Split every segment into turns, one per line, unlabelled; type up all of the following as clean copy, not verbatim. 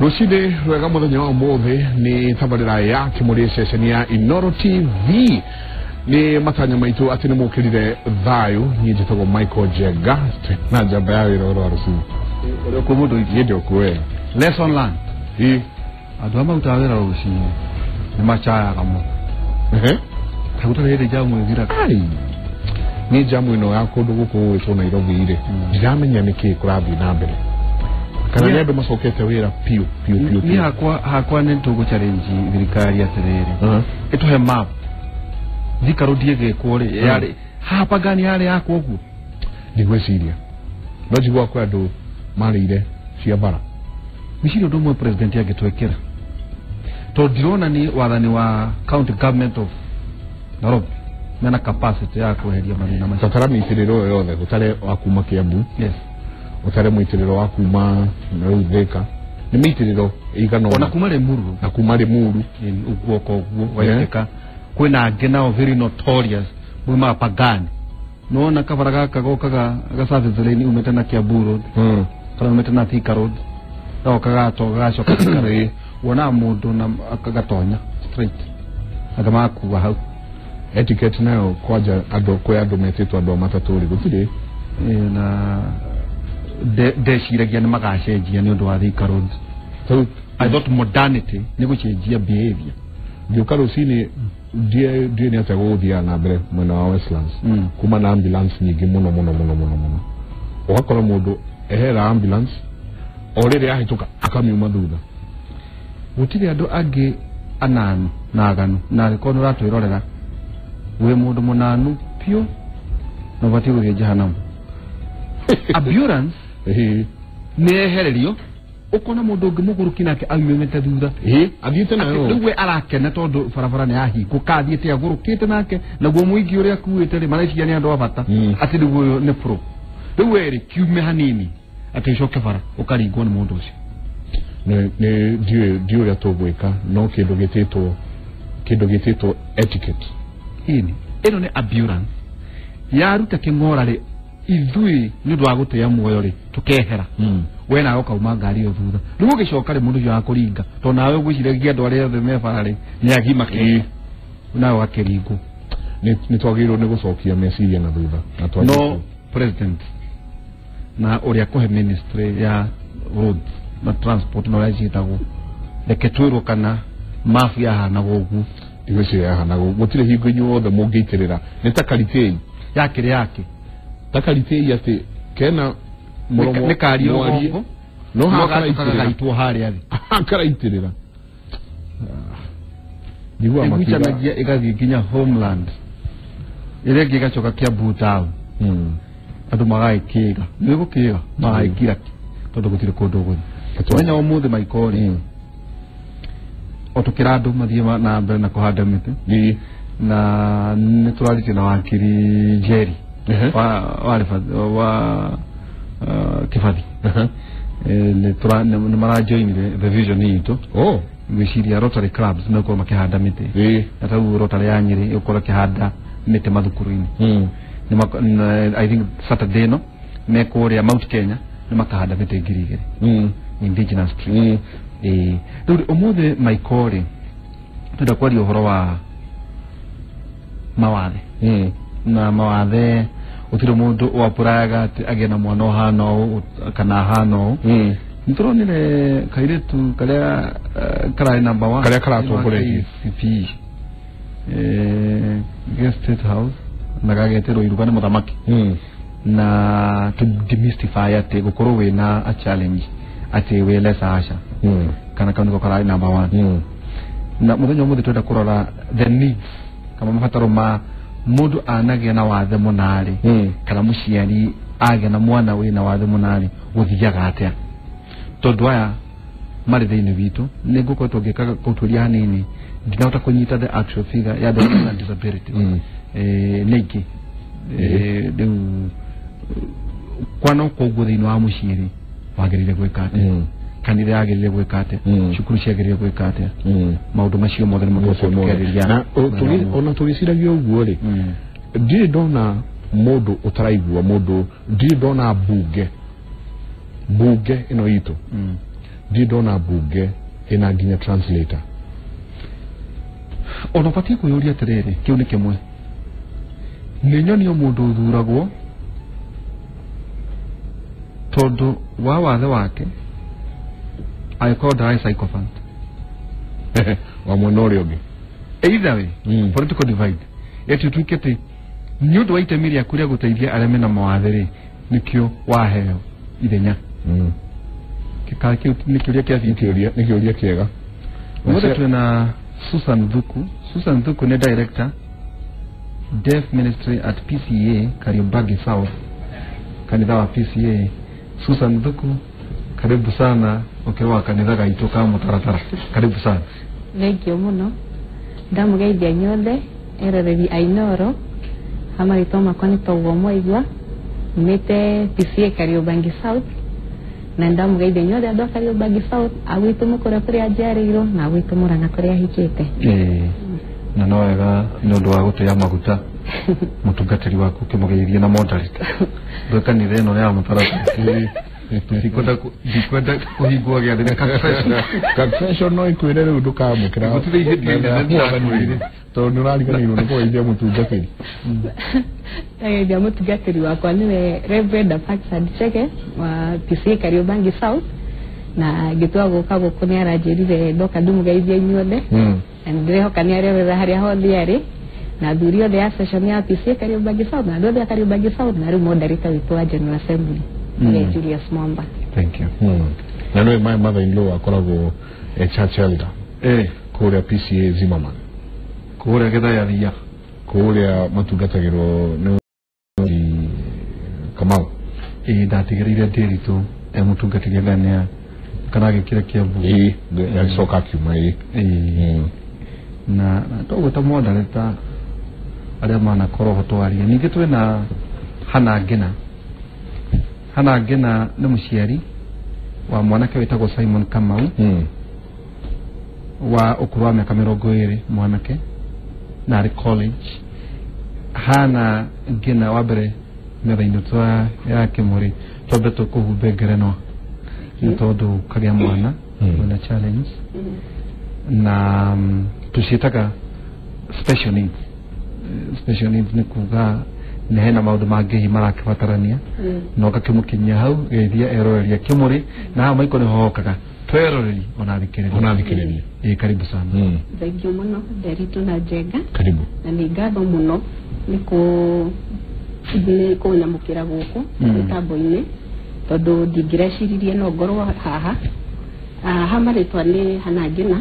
Rũcinĩ rwega mũthenya wa ũmũthĩ nĩ tabarĩra ya kĩmũrĩ ceceni ya Inoro TV. Nĩ matanya maitũ atĩ nĩ mũkĩrire thayũ. Niĩ njĩtagwo Michael Njenga na njamba ya wĩra ũrĩa wa rũcinĩ.
Ũrĩa ũkuo mũndũ
Niĩ ndĩ okuo we.
Lesson learned.
Ĩ.
Andũ arĩa marutaga wĩra rũcinĩ nĩ macayaga mũno.
Ehe.
Ta gũtarĩ hĩndĩ njamu ĩthiraga.
Ai. Nĩ njamu ĩno ya kũndũ gũkũ gũgwĩtwo Nairobi rĩ, ndiramenya nĩkĩ kũrathiĩ na mbere. Kana nĩ andũ macokete wĩra piũ piũ piũ
Niĩ
piũ.
hakwa nĩ tũgũ challenge thirikari atĩrĩrĩ. Ĩtũhe map. Thika Road ĩgĩkwo rĩ, yarĩ haha Pangani yarĩ yakwo ũguo.
Ndigwĩciria. No njiguaga kwĩ andũ marĩire cia bara.
Gwĩciria ũndũ ũmwe president angĩtwĩkĩra. Tondũ ndirona nĩ wathani wa county government of Nairobi mena capacity ya kweheria mathĩna macio.
Tatara mĩitĩrĩro ĩyo yothe gũtarĩ wa kuma Kiambu.
Yes.
Ũtare mũitĩrĩro wa kuma rĩu Thika. Nĩ mĩitĩrĩro ĩigana
Ona
ũna.
kuma Limuru
Na kuma Limuru.
Ũguo ko ũguo waitĩka. Kwĩna angĩ nao very notorious maumaga Pangani. Nĩwona kabara gaka gokaga ga service lane umĩte na Kiambu Road. Kana umĩte na Thika Road. Gagoka gatoga gacoka Thika Road. Wonaga mũndũ na agatonya straight. Anga makua hau.
Etiquette nayo kwanja andũ kwĩ andũ metĩtwo andũ a matatũ rĩ gũtirĩ.
Na ndeciragia nĩ magacenjia nĩ ũndũ wa Thika Road.
So
I thought modernity nĩ gũcenjia behavior.
Ngĩũka rũcinĩ ndiĩ nĩ atĩa gũgũthiaga na mbere mwena wa Westlands. Kuma na ambulance nyingĩ mũno mũno mũno mũno mũno. Ũgakora mũndũ ehera ambulance o rĩrĩa yahĩtũka akamiuma thutha.
Gũtirĩ andũ angĩ ananu na aganu na angĩkorwo nĩ ũratwĩrorera wĩ mũndũ mũnanu piũ na ũbatiĩ gũthiĩ jehanamu. Ambulance nĩ yehererio ũkona mũndũ ũngĩ mũgũrũki nake aumĩte thutha.
Athiĩte nayo.
Rĩu we arakena tondũ barabara nĩ yahingũka athiĩte agũrũkĩte nake naguo mũingĩ ũrĩa akuĩte rĩ mareciria nĩ andũ a bata. Atĩ rĩu ũyũ nĩ pro. Rĩu we rĩ kiume hanini atĩ ũcoke bara ũkaringwo nĩ mũndũ ũcio.
Nĩ ndiũĩ ũrĩa tũgwĩka no kĩndũ gĩtĩtwo etiquette.
Ĩni ĩno nĩ ambulance yaruta kĩng'ora rĩ ithuĩ nĩ ũndũ wa gũtĩa muoyo rĩ tũkehera. We nawe ũkauma ngari ĩyo thutha. Rĩu ũgĩcoka rĩ mũndũ ũcio akũringa tondũ nawe ũgwĩciragia andũ arĩa othe me bara rĩ nĩ agima kĩ. Nawe ũgakĩringwo.
Nĩ twagĩrĩirwo nĩ gũcokia meciria na thutha. Na
No president na ũrĩa kũhe ministry ya roads na transport na ũrĩa ciĩtagwo reke twĩrwo kana mabu yahanagwo ũguo.
Ndigwĩciria yahanagwo gũtirĩ hingo inyuothe mũngĩitĩrĩra. Nĩ ta karitĩi.
Yakĩrĩ yake.
Ta karitĩi atĩ kena mũromo
Nĩ kario
mwarie.
rũgongo.
No
No
haha
gacoka
karaitĩrĩra.
gagaitwo harĩa thĩ.
Haha karaitĩrĩra. Njiguaga makiuga.
Ĩgucanagia ĩgathiĩ nginya homeland. Ĩrĩa ĩngĩ ĩgacoka Kiambu town. Andũ magagĩkĩga. Nĩ gũkĩga magagĩkira tondũ gũtirĩ kũndũ ũgũthiĩ. Mũthenya wa ũmũthĩ Michael rĩ, o tũkĩra andũ mathiĩ na mbere na kũhanda mĩtĩ. Na nĩ tũrarĩtie na wakiri Njeri. Wa Kĩbathi. Nĩ marajoinire the vision itũ. Ngwĩciria Rotary Clubs megũkorwo makĩhanda mĩtĩ. Na ta rĩu Rotary ya Nyĩrĩ ĩgũkorwo ĩkĩhanda mĩtĩ mathukuru-inĩ. I think Saturday no me kũrĩa Mount Kenya nĩ makahanda mĩtĩ 2,000. Indigenous tree. Rĩu ũmũthĩ Michael rĩ twenda kwaria ũhoro wa mawathe. Na mawathe gũtirĩ mũndũ ũapurayaga atĩ agĩe na mwana ũhana ũũ kana ahana ũũ. Nĩ tũronire kairĩtu karĩa kararĩ number 1.
Karĩa karatongoretie.
KCPE. State House na gagetĩrwo iruga nĩ mũthamaki. Na to demystify atĩ gũkorwo wĩna a challenge atĩ wĩ lesser aca. Kana kau nĩko kararĩ number 1. Na mũthenya ũmũthĩ twenda kũrora the needs kana mabataro ma mũndũ anagĩa na wathe mũnarĩ. Kana mũciari agĩa na mwana wĩna wathe mũnarĩ gũthiaga atĩa. Tondũ aya marĩ thĩinĩ witũ nĩ ngũkoretwo ngĩka gũtuĩria hanini ndinahota kũnyita the actual figure ya the human disability. Nĩ ingĩ. Rĩu kwana koguo thĩinĩ wa mũciĩ rĩ wagĩrĩire gwĩka atĩa. Kanitha yagĩrĩire gwĩka atĩa. Cukuru ciagĩrĩire gwĩka atĩa. Maũndũ macio mothe nĩ matũkĩarĩria.
Na ona tũgĩciragia ũguo rĩ ndirĩ ndona mũndũ ũtaraigua mũndũ ndirĩ ndona mbunge ĩno itũ. Ndirĩ ndona mbunge ĩna nginya translator.
Ona ũbatiĩ kwĩyũria atĩrĩrĩ, kĩu nĩ kĩmwe. Nĩ nyonio mũndũ ũthuragwo tondũ wa wathe wake angĩkorwo ndarĩ sycophant
wa mwena ũrĩa ũngĩ.
Either way, political divide ĩti ũtuĩke atĩ nĩ ũndũ wa itemi rĩaku rĩa gũteithia arĩa mena mawathe rĩ, nĩkĩo waheo ithenya. Kĩu nĩ kĩũria kĩa
nĩ kĩũria kĩega.
Ũmũthĩ twĩna Susan Thuku. Susan Thuku nĩ director Deaf Ministry at PCA Kariobangi South, kanitha wa PCA. Susan Thuku, karibu sana ukiwa kanitha gaitũ ka mũtaratara. Karibu sana.
Thank you muno. Ndamũgeithia inyuothe eroreri a Inooro. Ha marĩtwa makwa nĩ toguo mwaigua, umĩte PCA Kariobangi South, na ndamũgeithia inyuothe andũ a Kariobangi South, a gwitũ mũkũrĩa kũrĩa njiarĩirwo na a gwitũ Mũrang'a kũrĩa hikĩte.
Na no wega nĩ ũndũ wa gũtĩa maguta mũtungatĩri waku ũkĩmũgeithia na moderator. Ndũ kanitha ĩno ya mũtaratara. Ndikwenda kũhingwo gĩathĩ nĩ confession.
Confession no ĩkwĩre rĩu ndũkamũkĩra.
Gũtirĩ ihĩtia inene
tondũ nĩ ũrariganĩirwo nĩ kũgeithia mũtungatĩri.
Ndageithia mũtungatĩri wakwa nĩwe Reverend Paxad Chege wa PCA Kariobangi South, na ngĩtua gũka gũkũ nĩ aranjĩrire ndoka ndĩmũgeithie inyuothe. Na ndĩrehoka nĩ arerera harĩa hothe arĩ, na athuri othe a session ya PCA Kariobangi South, na andũ othe a Kariobangi South, na rĩu moderator witũ wa General Assembly Julius Mwamba.
Thank you.
Na nĩwe my mother in law akoragwo church elder kũrĩa PCA Zimmerman,
kũrĩa Gĩthaya,
kũrĩa matungatagĩrwo nĩ Kamau.
Ndatigĩrĩire Ndĩritũ e mũtungatĩri ngania kana agĩkĩra Kiambu.
Agĩcoka akiuma.
Na toguo ta moderator arĩa manakorwo ho twaria. Ningĩ twĩna Hannah Ngina. Hannah Ngina nĩ mũciari wa mwanake wĩtagwo Simon Kamau wa ũkũrũ wa mĩaka 20, mwanake na arĩ college. Hannah Ngina, wa mbere metha-inĩ twa ya kĩmũrĩ twambe tũkũhumbe ngerenwa nĩ tondũ kagĩa mwana wĩna challenge, na tũciĩtaga special needs. Special needs nĩ kuga nĩ hena maũndũ mangĩ hihi marakĩbatarania, na ũgakĩmũkinyia hau geithia eroreria kĩmũrĩ, na haha maiko nĩho hokaga tweroreri ona thikĩrĩria. Karibu sana.
Thank you mũno Nderitu na Njenga.
Karibu.
Na nĩ ngatho mũno nĩ kũnyamũkĩra gũkũ mĩtambo-inĩ, tondũ ndingĩreciririe no ngorwo haha. Ha marĩtwa nĩ Hannah Ngina,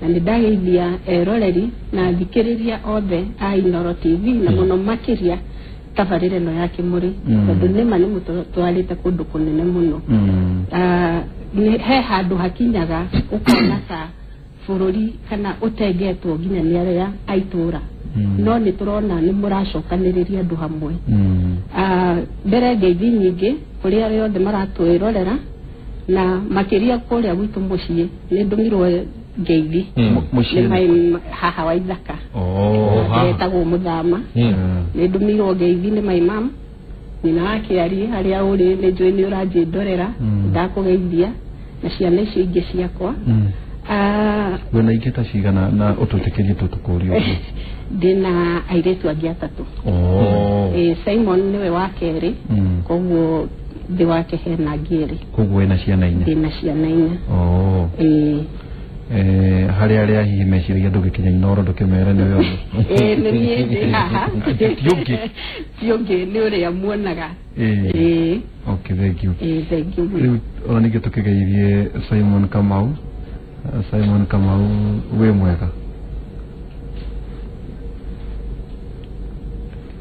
na nĩ ndageithia eroreri na thikĩrĩria othe a Inooro TV, na mũno makĩria tabarĩra ĩno ya kĩmũrĩ, tondũ nĩma nĩ mũtwarĩte kũndũ kũnene mũno. He handũ hakinyaga ũkona ta bũrũri kana ũtengetwo nginya nĩ arĩa a itũũra, no nĩ tũrona nĩ mũracokanĩrĩria andũ hamwe. Mbere ngeithi nyingĩ kũrĩ arĩa othe maratwĩrorera, na makĩria kũrĩa gwitũ mũciĩ nĩ ndũmirwo ngeithi. Mũciĩ haha wa Ithaka etagwo Mũthama. Nĩ ndũmirwo ngeithi nĩ my mom, nyina wa Kĩarie, harĩa ũrĩ nĩ njũĩ nĩ ũranjĩndorera, ndakũgeithia na ciana icio ingĩ ciakwa.
Wĩna ingĩ ta cigana na ũtũĩtĩkĩrie tũtũkũrie ũguo?
Ndĩna airĩtu angĩ atatũ. Simon nĩwe wa kerĩ, koguo thĩ wake hena angĩ erĩ.
Koguo wĩna ciana inya?
Ndĩna ciana inya.
Harĩ arĩa hihi meciragia ndũgĩkinya Inooro ndũkĩmere nĩwe ũyũ.
Nĩ niĩ ndĩ haha.
Ti ũngĩ.
Ti ũngĩ, nĩ ũrĩa muonaga.
Okay, thank you.
Thank you.
Rĩu ona ningĩ tũkĩgeithie Simon Kamau. Simon Kamau, wĩ mwega?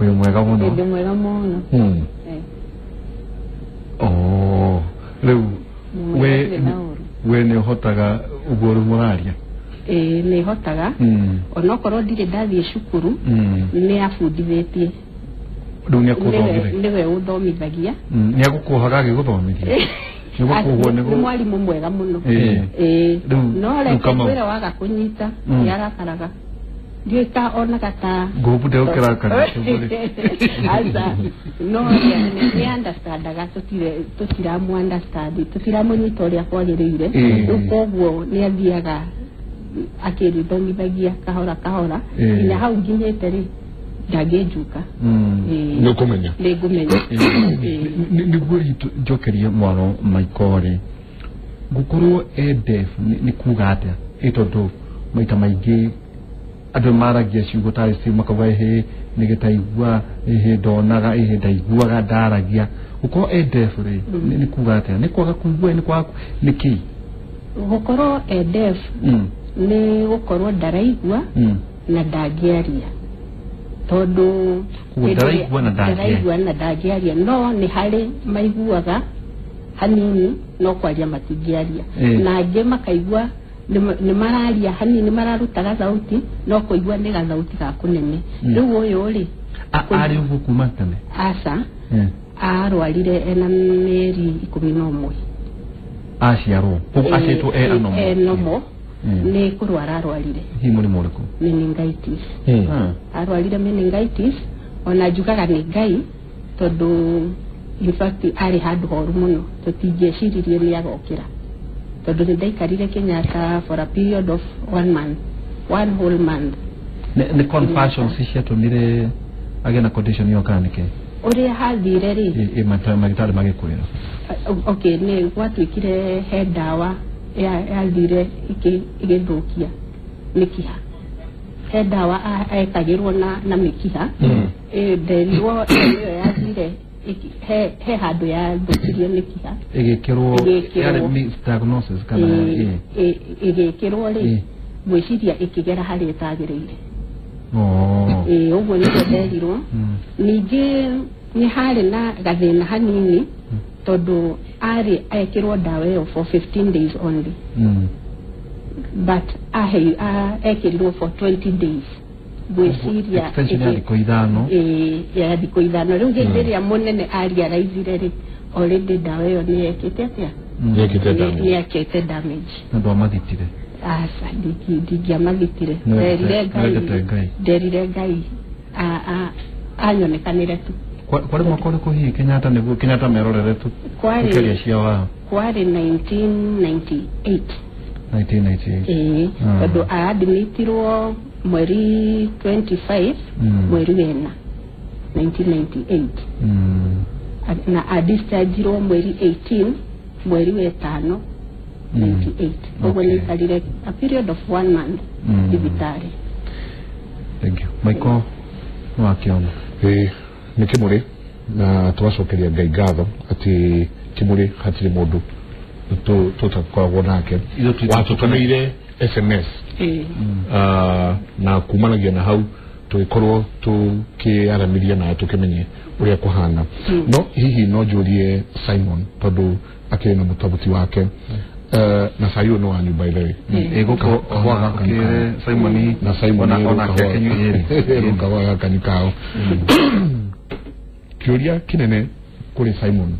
Wĩ mwega mũno.
Ndĩ mwega mũno.
Rĩu we nĩ ũhotaga ũguo rĩu mũraria?
Nĩ hotaga. Onokorwo ndirĩ ndathiĩ cukuru, nĩ abundithĩtie.
Rĩu nĩ akũthomithia?
Nĩwe ũthomithagia.
Nĩ agũkuohaga agĩgũthomithia?
Nĩ mwarimũ mwega mũno. No reke kwĩre waga kũnyita, nĩ arakaraga. Ndiũĩ ka onaga ta
Ngũbu ndegũkĩra kana
aca no nĩ understandaga tũtiramu understand tũtiramũnyita ũrĩa kwagĩrĩire. Rĩu koguo nĩ athiaga akĩrĩthomithagia kahora kahora nginya hau nginyĩte rĩ ndangĩnjuka.
Nĩũkũmenya.
Nĩngũmenya.
Nĩguo njokerie mwaro Michael rĩ, gũkorwo e deaf nĩ kuga atĩa? Ĩ tondũ maita maingĩ andũ maragia ciugo tarĩ cio makauga ĩhĩ nĩ gĩtaigua, ĩhĩ ndonaga, ĩhĩ ndaiguaga, ndaragia. Gũkorwo e deaf rĩ nĩ kuga atĩa? Nĩ kwaga kũigua, nĩ kwaga nĩ kĩ?
Gũkorwo e deaf nĩ gũkorwo ndaraigua na ndangĩaria. Tondũ
ndaraigua
na ndangĩaria, no nĩ harĩ maiguaga hanini no kwaria matingĩaria, na angĩ makaigua nĩ mararia hanini, mararuta gathauti no kũigua nĩ gathauti ga kũnene. Rĩu ũyũ rĩ
arĩ ũguo kuma tene?
Aca, arwarire ena mĩeri 11.
Aciarwo koguo aciĩtwo e
normal? Nĩ kũrwara arwarire.
Hihi mũrimũ ũrĩkũ?
Meningitis. Arwarire meningitis, ona njugaga nĩ Ngai tondũ in fact arĩ handũ horu mũno, tũtingĩeciririe nĩ agokĩra, tondũ nĩ ndaikarire Kenyatta for a period of 1 month, one whole month.
Nĩ convulsions ciatũmire agĩe na condition ĩyo kana nĩkĩ?
Ũrĩa hathire rĩ,
magĩtarĩ magĩkwĩra?
Okay, nĩ gwatuĩkire he ndawa yathire ĩgĩthũkia mĩkiha. He ndawa ekagĩrwo na mĩkiha, nderirwo ĩyo yathire he handũ yathũkirie mĩkiha,
ĩgĩkĩrwo, yarĩ misdiagnosis kana
ĩgĩkĩrwo rĩ, ngwĩciria ĩkĩgera harĩa ĩtagĩrĩire. Ũguo nĩguo nderirwo. Ningĩ nĩ harĩ na gathĩna hanini tondũ arĩ ekĩrwo ndawa ĩyo for 15 days only, but ekĩrirwo for 20 days. Ngwĩciria
ya thikũ ithano.
Ya thikũ ithano. Rĩu hĩndĩ ĩrĩa mũnene ariaraithire rĩ, already ndawa ĩyo nĩ yekĩte atĩa? Nĩ yekĩte damage.
Na ndwamathitire?
Aca, ndingĩamathitire. Nderire Ngai anyonekanĩre tu.
Kwarĩ mwaka ũrĩkũ hihi Kenyatta nĩguo Kenyatta merorere tu?
Kwarĩ
cia wao?
Kwarĩ 1998.
1998.
Tondũ aadmitirwo mweri 25 mweri wena 1998, na adischargirwo mweri 18 mweri wetano 98. Ũguo nĩ ikarire a period of 1 month thibitarĩ.
Thank you. Michael nĩ wakĩona?
Nĩ kĩmũrĩ, na tũgacokeria Ngai ngatho atĩ kĩmũrĩ hatirĩ mũndũ tũtakoragwo nake watũtũmĩire SMS, na kumanagia na hau tũgĩkorwo tũkĩaranĩria nawe tũkĩmenye ũrĩa kũhana. No hihi no njũrie Simon tondũ akĩrĩ na mũtabuti wake, na cai ũyũ nĩ wanyu by the way.
Simon
na Simon kahũa gaka nĩ kao. Kĩũria kĩnene kũrĩ Simon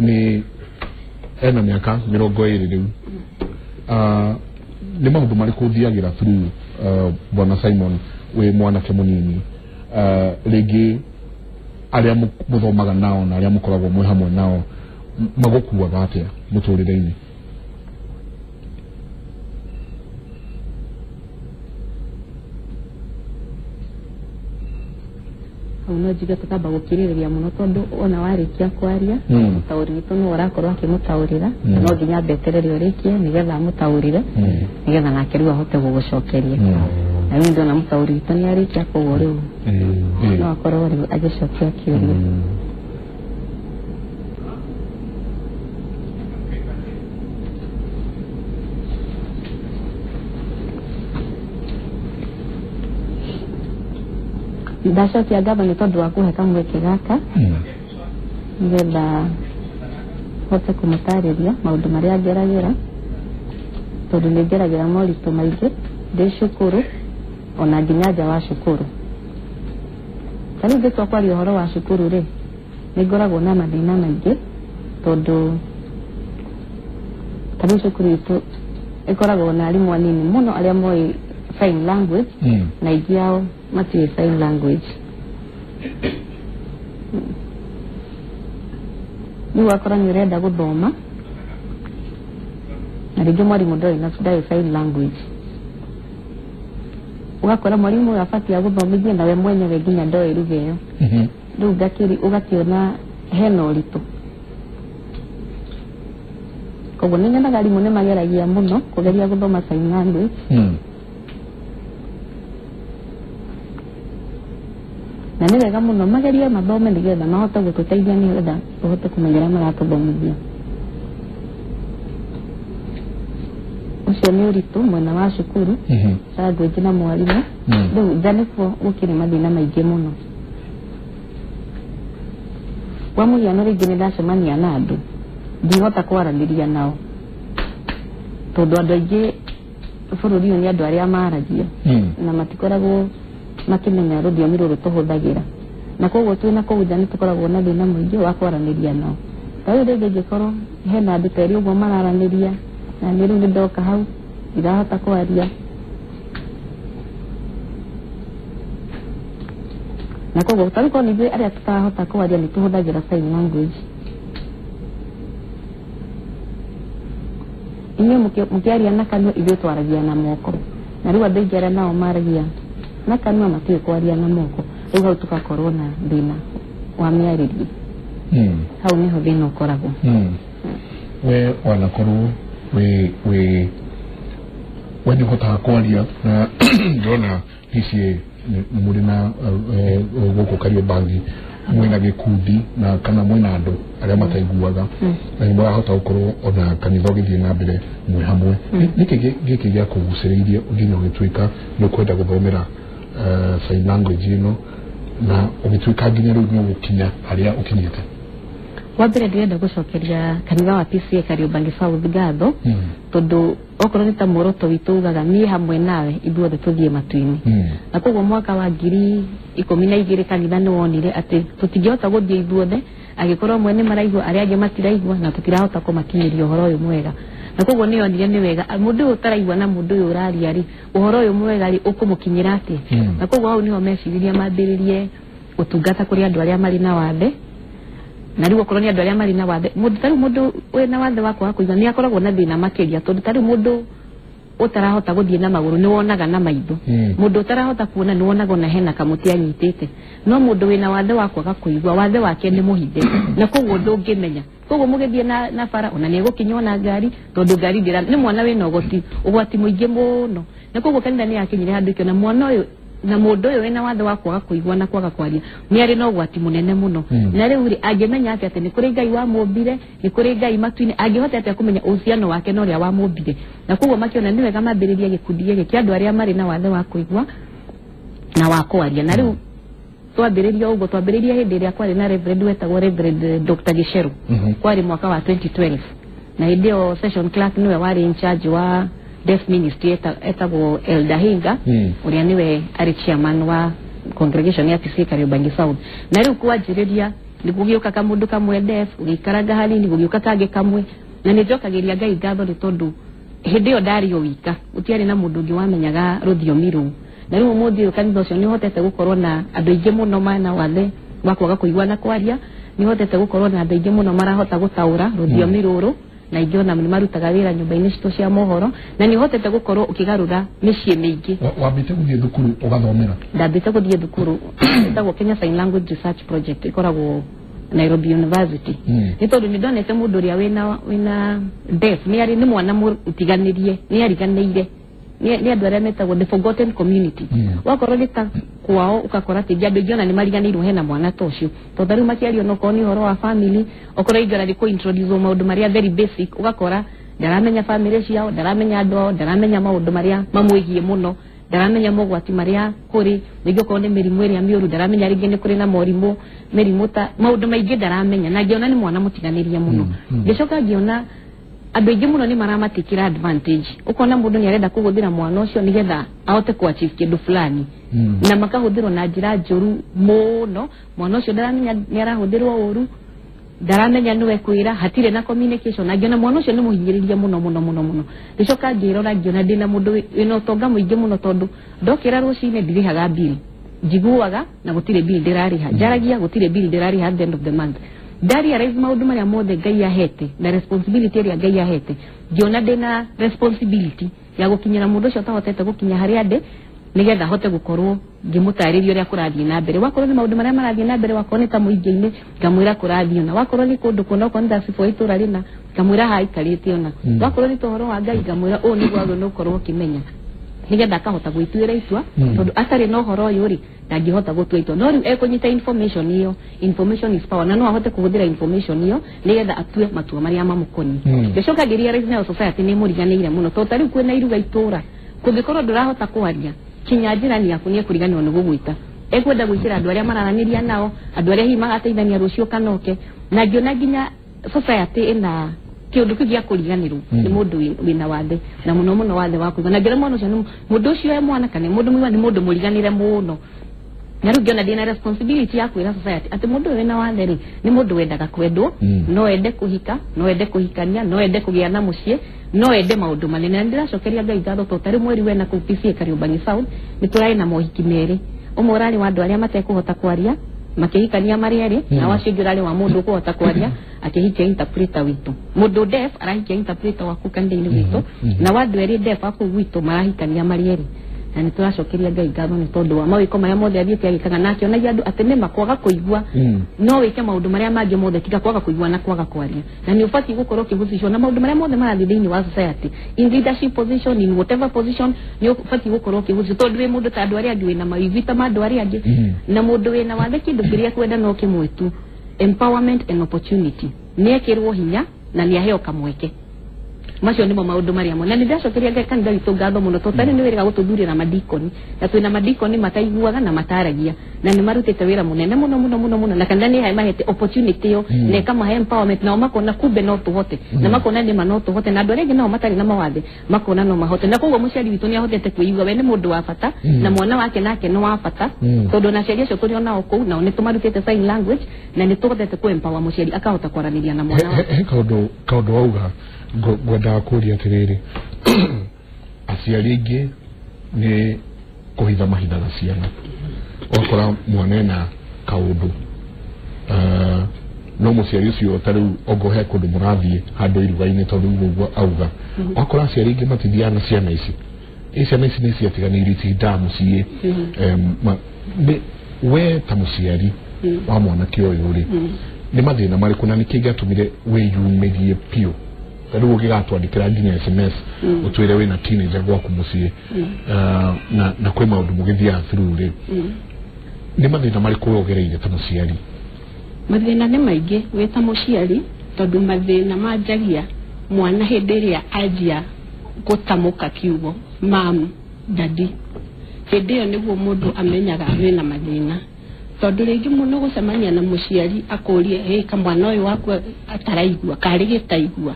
nĩ ena mĩaka 20 rĩu, nĩ maũndũ marĩkũ ũthiagĩra through bwana Simon wĩ mwanake mũnini, rĩngĩ arĩa mũthomaga nao na arĩa mũkoragwo mwĩ hamwe nao magũkuaga atĩa mũtũrĩre-inĩ?
Hau no njuge tũkamba gũkirĩrĩria mũno tondũ ona warĩkia kwaria mũtaũri witũ nĩwe ũrakorwo akĩmũtaũrĩra, no nginya mbeterere ũrĩkie nĩgetha amũtaũrĩre, nĩgetha nake rĩu ahote gũgũcokeria. Na rĩu ndona mũtaũri witũ nĩ arĩkia, koguo rĩu no akorwo rĩu agĩcokia kĩũria. Ndacokia ngatho nĩ tondũ wa kũhe kamweke gaka nĩgetha hote kũmũtarĩria maũndũ marĩa ngeragĩra, tondũ nĩ ngeragĩra moritũ maingĩ ndĩ cukuru ona nginya nja wa cukuru. Ta rĩu ngĩtua kwaria ũhoro wa cukuru rĩ, nĩ ngoragwo na mathĩna maingĩ tondũ ta rĩu cukuru itũ ĩkoragwo na arimũ anini mũno arĩa moĩ sign language na aingĩ ao matiũĩ sign language. Rĩu ũgakora nĩ ũrenda gũthoma na rĩngĩ mwarimũ ndoĩ na ndoĩ sign language, ũgakora mwarimũ ũyũ abatiĩ agũthomithie nawe mwenyewe nginya ndoĩ lugha ĩyo. Rĩu ũgakĩona hena ũritũ. Koguo nĩ nyonaga arimũ nĩ mageragia mũno kũgeria gũthoma sign language. Na nĩ wega mũno magerie mathome nĩgetha mahote gũtũteithia nĩgetha tũhote kũmenya ũrĩa maratũthomithia. Ũcio nĩ ũritũ mwena wa cukuru, language na mwarimũ. Rĩu nja nĩkuo gũkĩrĩ mathĩna maingĩ mũno. Kwa mũhiano rĩngĩ nĩ ndacemania na andũ ndihota kwaranĩria nao tondũ andũ aingĩ bũrũri ũyũ nĩ andũ arĩa maragia na matikoragwo makĩmenya rũthiomi rũrũ tũhũthagĩra, na koguo twĩna kũu nja nĩ tũkoragwo na thĩna mũingĩ wa kwaranĩria nao. Ta rĩu rĩngĩ ingĩkorwo hena andũ ta erĩ ũguo mararanĩria na niĩ rĩu nĩ ndoka hau ndirahota kwaria, na koguo ta rĩu korwo nĩ ithuĩ arĩa tũtarahota kwaria nĩ tũhũthagĩra sign language. Inyuĩ mũkĩaria na kanua, ithuĩ twaragia na moko, na rĩu andũ aingĩ arĩa nao maragia na kanua matiũĩ kwaria na moko. Rĩu hau tũgakorwo na thĩna wa mĩarĩrie. Hau nĩho thĩna ũkoragwo.
We wanakorwo we nĩ ũhotaga kwaria na ndĩrona PCA mũrĩ na gũkũ Kariobangi mwĩna gĩkundi na kana mwĩna andũ arĩa mataiguaga na nĩ mũrahota gũkorwo ona kanitha ũgĩthiĩ na mbere mwĩ hamwe. Nĩkĩ gĩkĩ gĩakũgucĩrĩirie nginya ũgĩtuĩka nĩ ũkwenda gũthomera sign language ĩno na ũgĩtuĩka nginya rĩu nĩ ũgũkinya harĩa ũkinyĩte?
Wa mbere ndĩrenda gũcokeria kanitha wa PCA Kariobangi South ngatho tondũ okorwo nĩ ta muoroto witũ ugaga niĩ hamwe nawe ithuothe tũthiĩ matu-inĩ. Na koguo mwaka wa 2012 kanitha nĩ wonire atĩ tũtingĩhota gũthiĩ ithuothe angĩkorwo amwe nĩ maraigua arĩa angĩ matiraigua na tũtirahota kũmakinyĩria ũhoro ũyũ mwega. Na koguo nĩ yonire nĩ wega mũndũ ũyũ ũtaraigua na mũndũ ũyũ ũraria rĩ, ũhoro ũyũ mwega rĩ ũkũmũkinyĩra atĩa. Na koguo hau nĩho meciririe mambĩrĩrie ũtungata kũrĩ andũ arĩa marĩ na wathe. Na rĩu okorwo nĩ andũ arĩa marĩ na wathe, mũndũ ta rĩu mũndũ wĩna wathe wa kwaga kũigua nĩ akoragwo na thĩna makĩria tondũ ta rĩu mũndũ ũtarahota gũthiĩ na magũrũ nĩ wonaga na maitho, mũndũ ũtarahota kuona nĩ wonaga ona hena kamũtĩ anyitĩte, no mũndũ wĩna wathe wa kwaga kũigua wathe wake nĩ mũhithe na koguo ndũngĩmenya. Koguo mũgĩthiĩ na bara ona nĩ egũkinywo na ngari tondũ ngari ndĩra nĩ mwana wĩna ũgwati mũingĩ mũno. Na koguo kanitha nĩ yakinyire handũ ĩkĩona mwana ũyũ na mũndũ ũyũ wĩna wathe wa kwaga kũigua na kwaga kwaria nĩ arĩ na ũgwati mũnene mũno. Na rĩu rĩ angĩmenya atĩa atĩ nĩ kũrĩ Ngai wamũmbire, nĩ kũrĩ Ngai matu-inĩ, angĩhota atĩa kũmenya uhusiano wake na ũrĩa wamũmbire. Na koguo makĩona nĩ wega mambĩrĩrie gĩkundi gĩkĩ kĩa andũ arĩa marĩ na wathe wa kũigua na wa kwaria. Na rĩu twambĩrĩria ũguo, twambĩrĩria hĩndĩ ĩrĩa kwarĩ na Reverend wetagwo Reverend Dr. Gicheru, kwarĩ mwaka wa 2012, na hĩndĩ ĩyo session clerk nĩwe warĩ in charge wa Deaf Ministry etagwo Elder Hinga, ũrĩa nĩwe arĩ chairman wa congregation ya PCA Kariobangi South. Na rĩu kwanjĩrĩria nĩ gũgĩũka kamũndũ kamwe deaf, gũgĩikaranga hanini gũgĩũka kangĩ kamwe, na nĩ njokagĩria Ngai ngatho nĩ tondũ hĩndĩ ĩyo ndarĩ o wika, gũtiarĩ na mũndũ ũngĩ wamenyaga rũthiomi rũu. Na rĩu ũmũthĩ ũyũ kanitha ũcio nĩ ũhotete gũkorwo na andũ aingĩ mũno mena wathe wa kwaga kũigua na kwaria, nĩ ũhotete gũkorwo na andũ aingĩ mũno marahota gũtaũra rũthiomi rũrũ, na ingĩ ona nĩ marutaga wĩra nyũmba-inĩ citũ cia mohoro, na nĩ ũhotete gũkorwo ũkĩgarũra mĩciĩ mĩingĩ.
Wambĩte gũthiĩ thukuru ũgathomera?
Ndambĩte gũthiĩ thukuru ĩtagwo Kenya Sign Language Research Project, ĩkoragwo Nairobi University. Nĩ tondũ nĩ ndonete mũndũ ũrĩa wĩna deaf nĩ arĩ nĩ mwana mũtiganĩrie, nĩ ariganĩire, nĩ andũ arĩa metagwo the forgotten community. Wakorwo nĩ ta kwao ũgakora atĩ andũ aingĩ ona nĩ mariganĩirwo hena mwana ta ũcio, tondũ rĩu makĩario no okorwo nĩ ũhoro wa family, okorwo aingĩ ona nĩ kũ introduce maũndũ marĩa very basic, ũgakora ndaramenya family ciao, ndaramenya andũ ao, ndaramenya maũndũ marĩa mamwĩgiĩ mũno, ndaramenya mogwati marĩa kũrĩ, rĩngĩ okorwo nĩ mĩrimũ ĩrĩa mĩũru ndaramenya, rĩngĩ nĩ kũrĩ na morimũ mĩrimũ ta maũndũ maingĩ ndaramenya, na ngĩona nĩ mwana mũtiganĩrie mũno. Ngĩcoka ngĩona andũ aingĩ mũno nĩ maramatikĩra advantage, ũkona mũndũ nĩ arenda kũhũthĩra mwana ũcio nĩgetha ahote kũ achieve kĩndũ fulani, na makahũthĩrwo na njĩra njũru mũno. Mwana ũcio ndaramenya nĩ arahũthĩrwo ũru, Ndaramenya nĩwe kwĩra hatirĩ na communication na ngĩona mwana ũcio nĩ mũhinyĩrĩria mũno mũno mũno mũno. Ngĩcoka ngĩrora ngĩona ndĩna mũndũ wĩna ũtonga mũingĩ mũno tondũ ndokĩra rũcinĩ ndirĩhaga bill, njiguaga na gũtirĩ bill ndĩrarĩha, njaragia gũtirĩ bill ndĩrarĩha at the end of the month. Ndarealize maũndũ marĩa mothe Ngai ahete na responsibility ĩrĩa Ngai ahete, ngĩona ndĩna responsibility ya gũkinyĩra mũndũ ũcio ũtahotete gũkinya harĩa ndĩ nĩgetha hote gũkorwo ngĩmũtarĩria ũrĩa kũrathiĩ na mbere. Wakorwo nĩ maũndũ marĩa marathiĩ na mbere, wakorwo nĩ ta mũingĩ-inĩ ngamwĩra kũrathiĩ ona, wakorwo nĩ kũndũ kũna, okorwo nĩ ta cibũ wa itũra rĩna ngamwĩra haha aikarĩte ona, wakorwo nĩ ta ũhoro wa Ngai ngamwĩra ũũ nĩguo agĩrĩirwo gũkorwo ũkĩmenya nĩgetha akahota gwĩtuĩra itua, tondũ atarĩ na ũhoro ũyũ rĩ ndangĩhota gũtua itua. No rĩu ekũnyita information ĩyo, information is power, na no ahote kũhũthĩra information ĩyo nĩgetha atue matua marĩa mamũkoniĩ. Ngĩcoka ngĩrealize nayo society nĩ ĩmũriganĩire mũno, tondũ ta rĩu kwĩna iruga itũra, kũngĩkorwo ndũrahota kwaria kinya njĩrani yaku nĩ ekũriganĩrwo nĩ gũgwĩta, ekwenda gwĩkĩra andũ arĩa mararanĩria nao, andũ arĩa hihi magateithania rũciũ kana oke. Na ngĩona nginya society ĩna kĩũndũ kĩu gĩa kũriganĩrwo nĩ mũndũ wĩna wathe, na mũno mũno wathe wa kũigua. Na ngĩona mwana ũcio nĩ mũndũ ũcio e mwana kana mũndũ mũgima nĩ mũndũ mũriganĩre mũno. Na rĩu ngĩona ndĩna responsibility ya kwĩra society atĩ mũndũ ũyũ wĩna wathe rĩ nĩ mũndũ wendaga kwendwo, no ende kũhika, no ende kũhikania, no ende kũgĩa na mũciĩ, no ende maũndũ manene. Na ndĩracokeria Ngai ngatho tondũ tarĩ mweri wena kũu PCA Kariobangi South nĩ tũrarĩ na mohiki merĩ, ũmwe ũrarĩ wa andũ arĩa matekũhota kwaria makĩhikania marĩ erĩ, na wacio ũngĩ ũrarĩ wa mũndũ ũkũhota kwaria akĩhikia interpreter witũ. Mũndũ deaf arahikia interpreter wa kũu kanitha-inĩ gwitũ, na wa andũ erĩ deaf a kũu gwitũ marahikania marĩ erĩ. Na nĩ tũracokeria Ngai ngatho nĩ tondũ wa mawĩko marĩa mothe athiĩte agĩkaga, na akĩonagia andũ atĩ nĩma kwaga kũigua no wĩke maũndũ marĩa mangĩ mothe tiga kwaga kũigua na kwaga kwaria, na nĩ ũbatiĩ gũkorwo ũkĩhusishwo na maũndũ marĩa mothe marathiĩ thĩinĩ wa society, in leadership position, in whatever position nĩ ũbatiĩ gũkorwo ũkĩhusishwo, tondũ wĩ mũndũ ta andũ arĩa angĩ, wĩna mawĩigwi ta ma andũ arĩa angĩ. Na mũndũ wĩna wathe kĩndũ kĩrĩa kwenda no kĩmwe tu, empowerment and opportunity, nĩ ekĩrwo hinya na nĩ aheo kamweke. Macio nĩmo maũndũ marĩa mo. Na nĩ ndĩracokeria Ngai kanitha witũ ngatho mũno tondũ tarĩu nĩ wĩrĩga gũtũthurĩra madikoni, na twĩna madikoni mataiguaga na mataragia, na nĩ marutĩte wĩra mũnene mũno mũno mũno mũno, na kanitha nĩ mahete opportunity ĩyo na ĩkamahe empowerment, nao makona kumbe no tũhote, na makona nĩma no tũhote, na andũ arĩa angĩ nao matarĩ na mawathe makona no mahote. Na koguo mũciari witũ nĩ ahotete kwĩigua we nĩ mũndũ wa bata, na mwana wake nake nĩ wa bata, tondũ na aciari acio tũrĩ onao kũu nao nĩ tũmarutĩte sign language na nĩ tũhotete kũ empower mũciari akahota kwaranĩria na mwana wake.
He kaũndũ wauga ngwendaga kũria atĩrĩrĩ, aciari aingĩ nĩ kũhitha mahithaga ciana, ũgakora mwana ena kaũndũ no mũciari ũcio ta rĩu ongo he kũndũ mũrathiĩ handũ iruga-inĩ, tondũ ũguo auga, ũgakora aciari aingĩ matithiaga na ciana ici, ciana ici nĩ ciatiganĩirio itindaga mũciĩ. We ta mũciari wa mwanake ũyũ rĩ, nĩ mathĩna marĩkũ na nĩkĩ gĩatũmire wĩyumĩrie biũ rĩu ũgĩgatwandĩkĩra nginya SMS ũtwĩre wĩna teenager gwaku mũciĩ, na kwĩ maũndũ mũgĩthiaga through rĩ, nĩ mathĩna marĩkũ we ũgereire ta mũciari?
Mathĩna nĩ maingĩ wĩ ta mũciari, tondũ mathĩna manjagia mwana hĩndĩ ĩrĩa anjia gũtamũka kiugo mam, daddy, hĩndĩ ĩyo nĩguo mũndũ amenyaga wĩna mathĩna, tondũ rĩngĩ mũno gũcemania na mũciari akũrie hĩ kamwana ũyũ waku ataraigua karĩ gĩtaigua.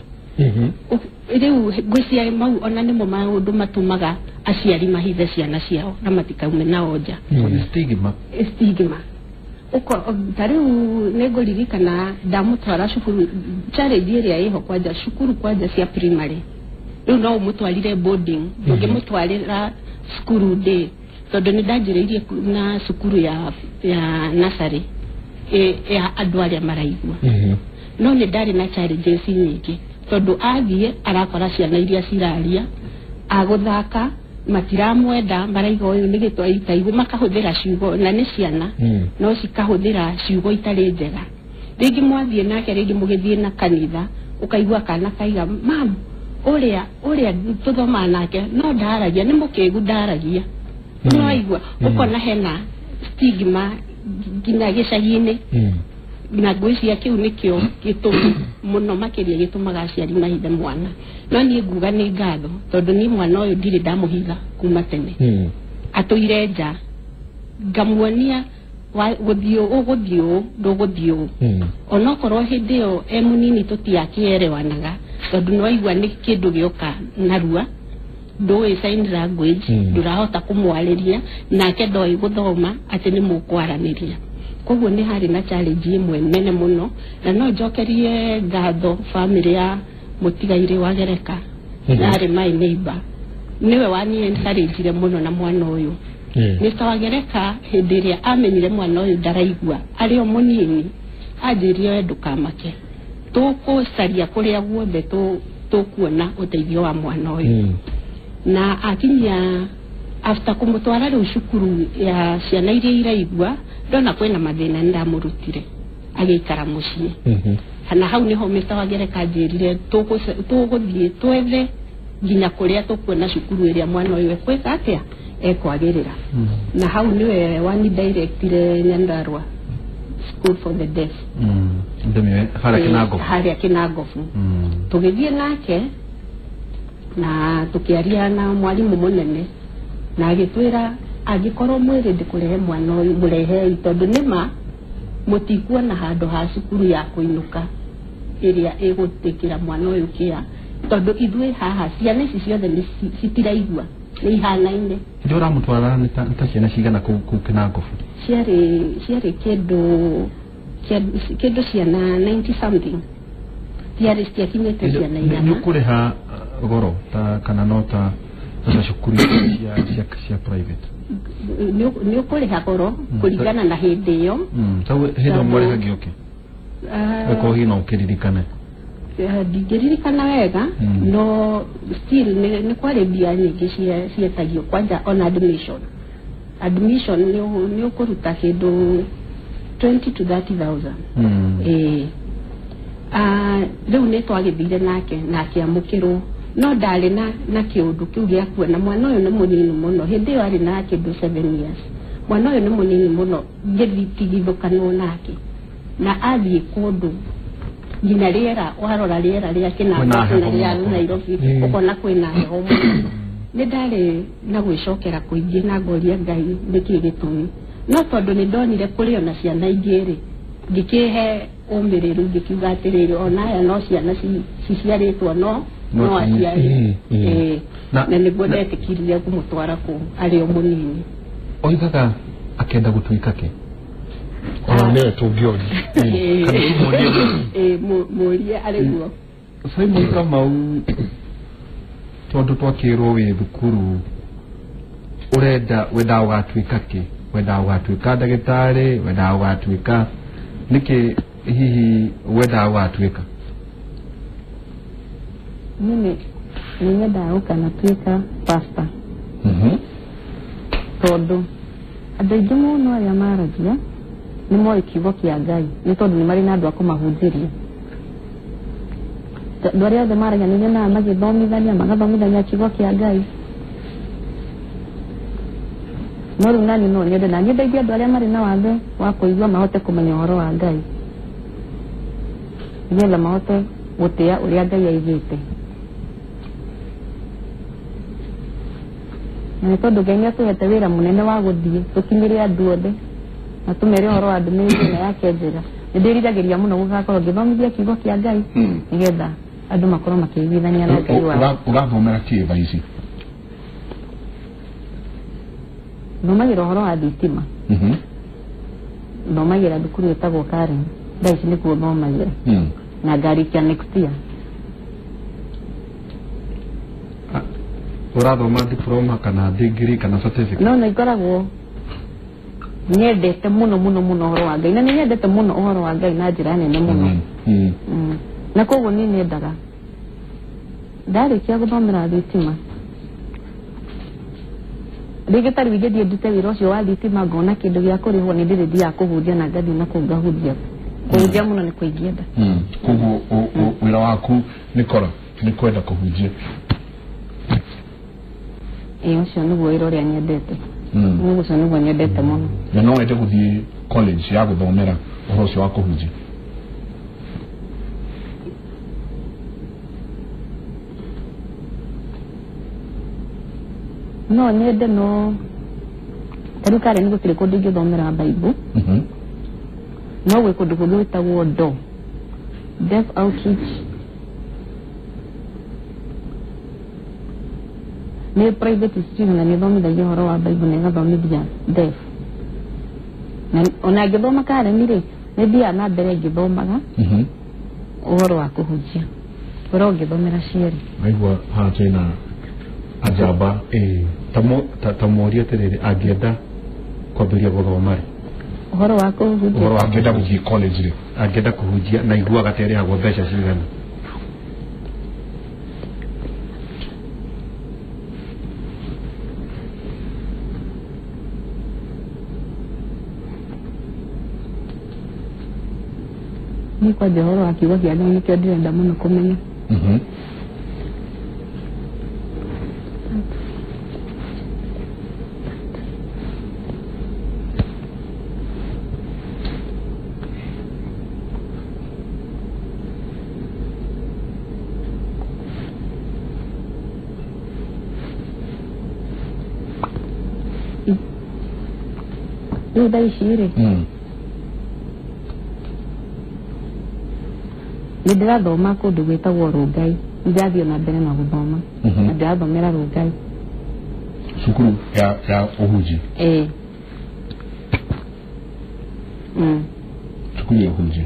Rĩu ngwĩciria mau ona nĩmo maũndũ matũmaga aciari mahithe ciana ciao na matikaume nao nja.
Stigma.
Stigma. Ta rĩu nĩ ngũririkana ndamũtwara cukuru, challenge ĩrĩa ĩho kwanja cukuru kwanja cia primary, rĩu no ũmũtwarire boarding, ndũngĩmũtwarĩra cukuru day, tondũ nĩ ndanjĩrĩirie na cukuru ya nursery ya andũ arĩa maraigua. No nĩ ndarĩ na challenges nyingĩ, tondũ athiĩ arakora ciana iria ciraria agũthaka matiramwenda, maraiga ũyũ nĩ gĩtwa itaigũ, makahũthĩra ciugo na nĩ ciana no cikahũthĩra ciugo itarĩ njega. Rĩngĩ mwathiĩ nake, rĩngĩ mũgĩthiĩ na kanitha, ũkaigua kana kaiga mam ũrĩa tũthomaga nake no ndaragia, nĩ mũkĩgu ndaragia. Nĩwaigua ũkona hena stigma nginya gĩcagi-inĩ, na ngwĩciria kĩu nĩkĩo gĩtũmi mũno makĩria gĩtũmaga aciari mahithe mwana. No niĩ nguga nĩ ngatho tondũ niĩ mwana ũyũ ndirĩ ndamũhitha kuma tene, atũire nja ngamuonia gũthiĩ ũgũthiĩ ũũ ndũgũthiĩ ũũ, onokorwo hĩndĩ ĩyo e mũnini tũtiakĩerewanaga, tondũ nĩwaigua nĩ kĩndũ gĩoka narua, ndũĩ sign language, ndũrahota kũmwarĩria nake ndoĩ gũthoma atĩ nĩ mũkwaranĩria. Koguo nĩ harĩ na challenge ĩmwe nene mũno, na no njokerie ngatho family ya mũtigairĩ wa Gereka na arĩ my neighbor, nĩwe wani encourage mũno na mwana ũyũ. Mr. Wagereka hĩndĩ ĩrĩa amenyire mwana ũyũ ndaraigua arĩ o mũnini, anjĩrire we ndũkamake, tũkũcaria kũrĩa guothe tũkuona ũteithio wa mwana ũyũ. Na akinyia after kũmũtwara rĩu cukuru ya ciana iria iraigua, ndona kwĩna mathĩna nĩndamũrutire agĩikara mũciĩ. Na hau nĩho Mr. Wagereka anjĩrire tũgũthiĩ twethe nginya kũrĩa tũkuona cukuru ĩrĩa mwana ũyũ ekwĩka atĩa ekwagĩrĩra. Na hau nĩwe wani directire Nyandarua School for the Deaf. Harĩa Kĩnangobu. Tũgĩthiĩ nake na tũkĩaria na mwarimũ mũnene, na agĩtwĩra angĩkorwo mwĩrĩ ndĩkũrehe mwana ũyũ mũrehei, tondũ nĩma mũtikuona handũ ha cukuru ya kũinũka ĩrĩa ĩgũtĩkĩra mwana ũyũ kĩa, tondũ ithuĩ haha ciana ici ciothe citiraigua, nĩ ihanaine.
Ndio ũramũtwara nĩ ta ciana cigana kũu Kĩnangobu?
Ciarĩ kĩndũ ciana 90 something, ciarĩ ciakinyĩte ciana 100.
Nĩ ũkũrĩha goro ta kana no ta cukuru cia private?
Nĩ ũkũrĩha goro kũringana na hĩndĩ ĩyo.
Hĩndĩ ĩyo mwarĩhagio kĩ? Ĩkorwo hihi no ũkĩririkane.
Ndingĩririkana wega, no still nĩ kwarĩ mbia nyingĩ cietagio kwanja ona admission. Admission nĩ ũkũruta kĩndũ 20 to 30,000. Rĩu nĩ twagĩthire nake na akĩamũkĩrwo, no ndarĩ na kĩũndũ kĩu gĩa kuona mwana ũyũ nĩ mũnini mũno. Hĩndĩ ĩyo arĩ na kĩndũ 7 years. Mwana ũyũ nĩ mũnini mũno, ngĩtigithũkanwo nake na athiĩ kũndũ nginya rĩera, warora rĩera rĩa Kĩnangobu na rĩa Nairobi ũkona kwĩna heho mũno. Nĩ ndarĩ na gwĩcokera kũingĩ na ngoria Ngai nĩkĩ gĩtũmi, no tondũ nĩ ndonire kũrĩ ona ciana ingĩ rĩ, ngĩkĩhe ũmĩrĩru ngĩkiuga atĩrĩrĩ, ona aya no ciana ciciarĩtwo no aciari. Na nĩguo ndetĩkĩrire kũmũtwara kũu arĩ o mũnini.
Oigaga akenda gũtuĩka kĩ?
Ona nĩwe tũngĩoria.
Kana tũmũrie.
Mũrie arĩ guo.
Simon Kamau, tondũ twakĩrwo wĩ thukuru, ũrenda wendaga ũgatuĩka kĩ? Wendaga ũgatuĩka ndagĩtarĩ? Wendaga ũgatuĩka nĩkĩ hihi wendaga ũgatuĩka?
Mimi nĩ nyendaga gũkanatuĩka pastor. Tondũ andũ aingĩ mũno arĩa maragia nĩ moĩ kiugo kĩa Ngai, nĩ tondũ nĩ marĩ na andũ a kũmahunjĩria. Andũ arĩa othe maragia nĩ nyonaga magĩthomithania, magathomithania kiugo kĩa Ngai. No rĩu nani no nyende, na nyendagia andũ arĩa marĩ na wathe wa kũigua mahote kũmenya ũhoro wa Ngai, nĩgetha mahote gũtĩa ũrĩa Ngai aigĩte. Na nĩ tondũ Ngai nĩatũhete wĩra mũnene wa gũthiĩ tũkinyĩre andũ othe na tũmere ũhoro wa ndũmĩrĩri ĩno yake njega. Nĩ ndĩriragĩria mũno gũgakorwo ngĩthomithia kiugo kĩa Ngai, nĩgetha andũ makorwo makĩiguithania na Ngai wao.
Ũrathomera kĩ thaa ici?
Thomagĩra ũhoro wa thitima. Thomagĩra thukuru ĩtagwo Karen. Thaa ici nĩkuo thomagĩra. Na ngarĩkia next year.
Ũrathoma diploma kana degree kana certificate?
No, nĩ ngoragwo nyendete mũno mũno mũno ũhoro wa Ngai, na nĩ nyendete mũno ũhoro wa Ngai na njĩra nene mũno. Na koguo niĩ nyendaga ndarĩkia gũthomera thitima, rĩngĩ ta rĩu ingĩthiĩ ndute wĩra ũcio wa thitima ngona kĩndũ gĩa kũrĩhwo, nĩ ndĩrĩthiaga kũhunjia na ngathiĩ na kũu ngahunjia. Kũhunjia mũno nĩ kũingĩenda.
Koguo wĩra waku nĩ kora nĩ kwenda kũhunjia?
Ĩĩ, ũcio nĩguo wĩra ũrĩa nyendete. Ũcio nĩguo nyendete mũno.
Na no wende gũthiĩ college ya gũthomera ũhoro ũcio wa kũhunjia?
No nyende, no ta rĩu Karen gũtirĩ kũndũ ingĩthomera Bible. No gwĩ kũndũ kũngĩ gwĩtagwo DO, Deaf Outreach, nĩ private institution na nĩ ĩthomithagia ũhoro wa Bible na ĩgathomithia deaf. Na ona ngĩthoma karemi rĩ, nĩ thiaga na mbere ngĩthomaga ũhoro wa kũhunjia. Ngoragwo ngĩthomera cierĩ.
Naigua haha twĩna ajamba.
Ta mũrie atĩrĩrĩ, angĩenda kwambĩrĩria gũthoma rĩ,
Ũhoro wa kũhunjia.
Ũhoro wa
Angĩenda gũthiĩ college rĩ,
angĩenda kũhunjia na iguaga ta ĩrĩhagwo mbeca cigana?
Niĩ kwanja ũhoro wa kiugo kĩa Ngai nĩkĩo ndĩrenda mũno kũmenya. Rĩu thaa ici rĩ, nĩ ndĩrathoma kũndũ gwĩtagwo Rũngai. Nĩ ndĩrathiĩ na mbere na gũthoma. Na ndĩrathomera Rũngai.
Cukuru ya ũhunjia?
Ĩĩ.
Cukuru ya ũhunjia.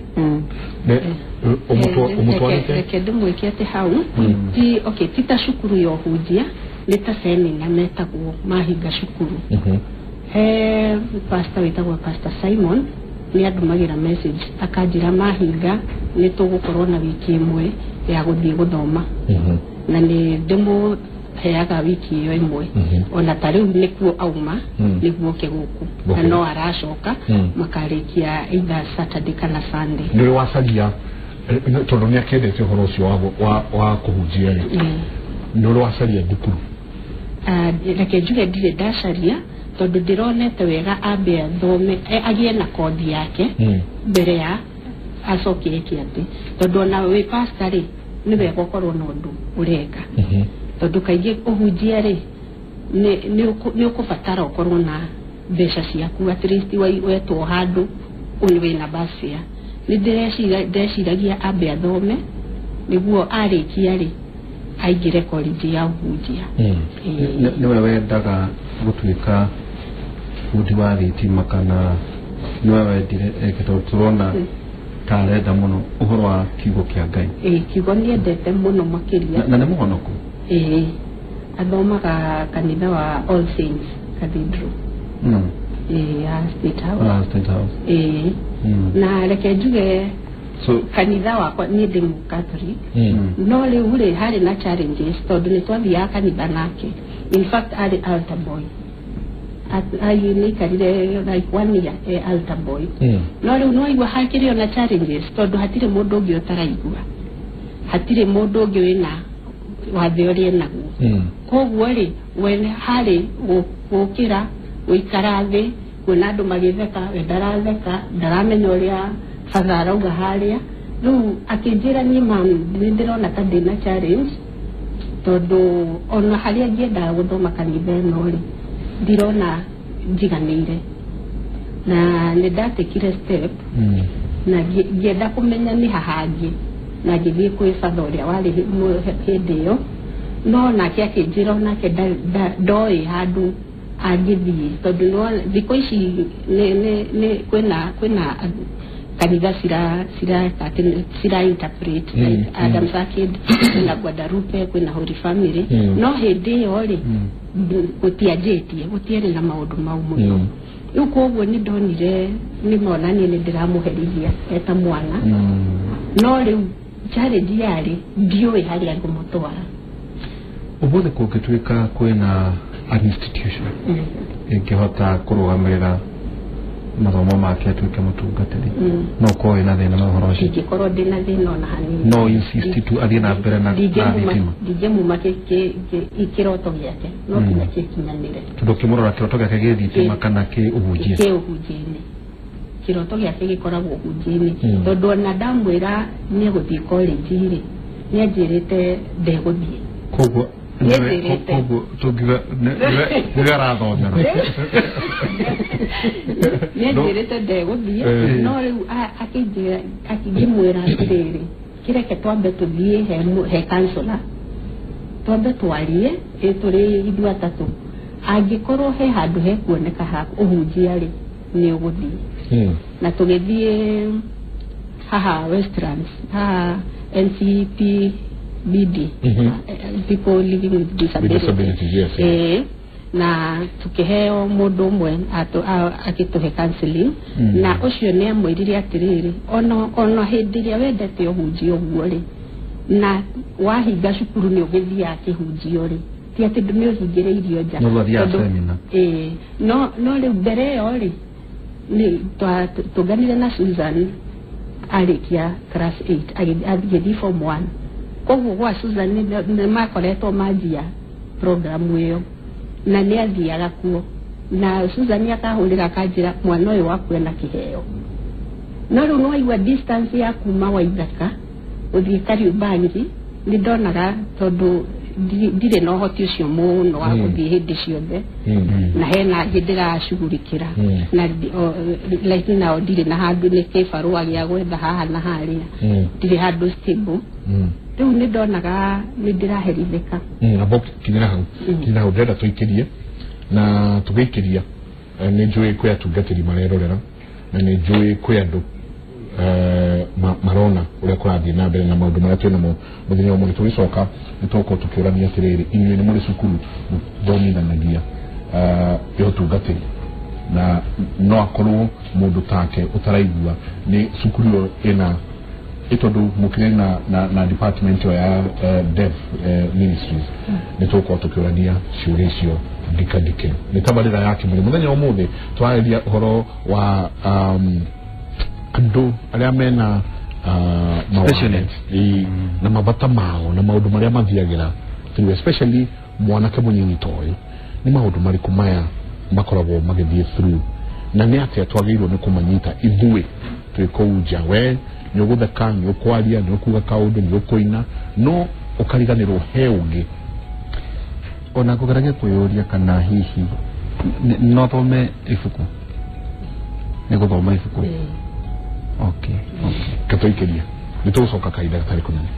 Ũmũtwarĩte?
Reke ndĩmwĩke atĩ hau ti okay, ti ta cukuru ya ũhunjia, nĩ ta semina metagwo mahinga cukuru. He pastor wĩtagwo Pastor Simon nĩ andũmagĩra message akanjĩra mahinga nĩ tũgũkorwo na wiki ĩmwe ya gũthiĩ gũthoma. Na nĩ ndĩmũheaga wiki ĩyo ĩmwe. Ona ta rĩu nĩkuo auma, nĩguo oke gũkũ. Na no aracoka makarĩkia either Saturday kana Sunday.
Nĩ ũrĩ wacaria, tondũ nĩ akĩendete ũhoro ũcio wa kũhunjia rĩ, nĩ ũrĩ wacaria thukuru?
Reke njuge ndirĩ ndacaria, tondũ ndĩronete wega ambe athome, agĩe na kothi yake mbere ya acoke eke atĩ, tondũ ona wĩ pastor rĩ, nĩ wega ũkorwo na ũndũ ũreka. Tondũ kaingĩ ũhunjia rĩ, nĩ ũkũbatara ũkorwo na mbeca ciaku, at least wetwo handũ wĩna bus fare. Nĩ ndĩreciragia ambe athome nĩguo arĩkia rĩ aingĩre college ya ũhunjia.
Nĩwe wendaga gũtuĩka bundi wa thitima kana nĩwe wendire eke, tondũ tũrona ta arenda mũno ũhoro wa kiugo kĩa Ngai?
Ĩĩ, kiugo nĩendete mũno makĩria.
Na nĩ mũhonoku?
Ĩĩ, athomaga kanitha wa All Saints Cathedral. Ĩĩ, ya State House.
State House.
Ĩĩ. Na reke njuge kanitha wakwa niĩ ndĩ Mũcatholic. No rĩu rĩ harĩ na challenges tondũ nĩ twathiaga kanitha nake. In fact arĩ altar boy. Nĩaikarire like 1 year e altar boy. No rĩu nĩwaigua hakĩrĩ ona challenges tondũ hatirĩ mũndũ ũngĩ ũtaraigua. Hatirĩ mũndũ ũngĩ wĩna wathe ũrĩa enaguo. Koguo rĩ, we harĩ gũkĩra, gũikara thĩ, kuona andũ magĩtheka, we ndaratheka, ndaramenya ũrĩa batha arauga harĩa. Rĩu akĩnjĩra niĩ mami, nĩ ndĩrona ta ndĩna challenge tondũ ona harĩa ngĩendaga gũthoma kanitha ĩno rĩ, ndirona njiganĩire. Na nĩ ndatekire step na ngĩenda kũmenya nĩ ha hangĩ, na ngĩthiĩ kwĩ batha ũrĩa warĩ hĩndĩ ĩyo, no nake akĩnjĩra onake ndoĩ handũ angĩthiĩ tondũ thikũ ici kwĩna kanitha cira interpret like Adams Arcade, kwĩna Guadalupe, kwĩna Holy Family. No hĩndĩ ĩyo rĩ gũtianjĩtie, gũtiarĩ na maũndũ mau mũno. Rĩu koguo nĩ ndonire nĩ mona niĩ nĩ ndĩramũherithia eta mwana. No rĩu challenge yarĩ ndiũĩ harĩa ngũmũtwara.
Ũmũthĩ kũngĩtuĩka kwĩna an institution ĩngĩhota kũrũgamĩrĩra mathomo make atuĩke mũtungatĩri, no ũkorwo wĩna thĩna na ũhoro ũcio?
Ndingĩkorwo ndĩna thĩna ona hanini.
No insist tu athiĩ na mbere na thitima?
Ndingĩmuma kĩroto gĩake, no nginya gĩkinyanĩre.
Tondũ ũkĩmũrora kĩroto gĩake gĩ thitima kana kĩ ũhunjia?
Kĩ ũhunjia-inĩ. Kĩroto gĩake gĩkoragwo ũhunjia-inĩ. Tondũ ona ndamwĩra nĩ egũthiĩ college rĩ, nĩ anjĩrĩte ndegũthiĩ.
Koguo koguo nĩwe arathomera.
Nĩ anjĩrĩte ndegũthiĩ, no rĩu akĩnjĩra, akĩngĩmwĩra atĩrĩrĩ, kĩreke twambe tũthiĩ he counselor, twambe twarie tũrĩ ithuĩ atatũ, angĩkorwo he handũ hekuoneka ha ũhunjia rĩ, nĩ ũgũthiĩ. Na tũgĩthiĩ haha Westlands, haha NCPBD, people living with disability.
Yes, yes.
Na tukiheo mundu umwe agituhe counseling, na ucio ni amwirire atiriri ono hindi iria wendete uhunjia uguo ri na wahinga cukuru ni ugithiaga kihunjio ri ti ati ni uhingiriirio nja no no riu mbere iyo ri ni twanganire na Susan arikia class 8 agithii form 1. Koguo gwa Susan ni makoretwo manjia programu iyo na nĩ athiaga kuo, na Susan akahũrĩra akanjĩra mwana ũyũ waku ena kĩheo. No rĩu nĩwaigua distance ya kuma Waithaka gũthiĩ Kariũmbangi nĩ ndonaga tondũ ndirĩ na ũhoti ũcio mũno wa gũthiĩ hĩndĩ ciothe, na hena angĩ ndĩracugurikĩra, na like nao ndirĩ na handũ nĩ kĩbarũa gĩa gwetha haha na harĩa, ndirĩ handũ stable. Rĩu nĩ ndonaga nĩ ndĩraherithĩka.
Abo kinyĩra hau kinyĩra hau ndĩrenda tũikĩrie na tũgĩikĩria nĩ njũĩ kwĩ atungatĩri marerorera na nĩ njũĩ kwĩ andũ marona ũrĩa kũrathiĩ na mbere na maũndũ marĩa twĩ namo mũthenya ũmwe. Tũgĩcoka nĩ tũgũkorwo tũkĩũrania atĩrĩrĩ, inyuĩ nĩ mũrĩ cukuru mũthomithanagia ya ũtungatĩri, na no akorwo mũndũ take ũtaraigua nĩ cukuru ĩyo ĩna itondo mukire na department ya deaf ministries nĩ tũgũkorwo tũkĩũrania ciũria icio ndikandike. Nĩ tabarĩra ya Kĩmũrĩ mũthenya wa ũmũthĩ twarĩria ũhoro wa andũ arĩa mena mawathe na mabata mao na maũndũ marĩa mathiagĩra through, especially mwanake mũnyinyi ta ũyũ, nĩ maũndũ marĩkũ maya makoragwo magĩthiĩ through na nĩ atĩa twagĩrĩirwo nĩ kũmanyita ithuĩ twĩ kũu nja. We nĩ ũgũtheka, nĩ ũkwaria, nĩ ũkuga kaũndũ, nĩ ũkũina, no ũkariganĩrwo he ũngĩ.
Ona kũgeragia kwĩyũria kana hihi no thome ibuku, nĩ gũthoma ibuku. Okay,
katũikĩria nĩ tũgũcoka kahinda gatarĩ kũnene.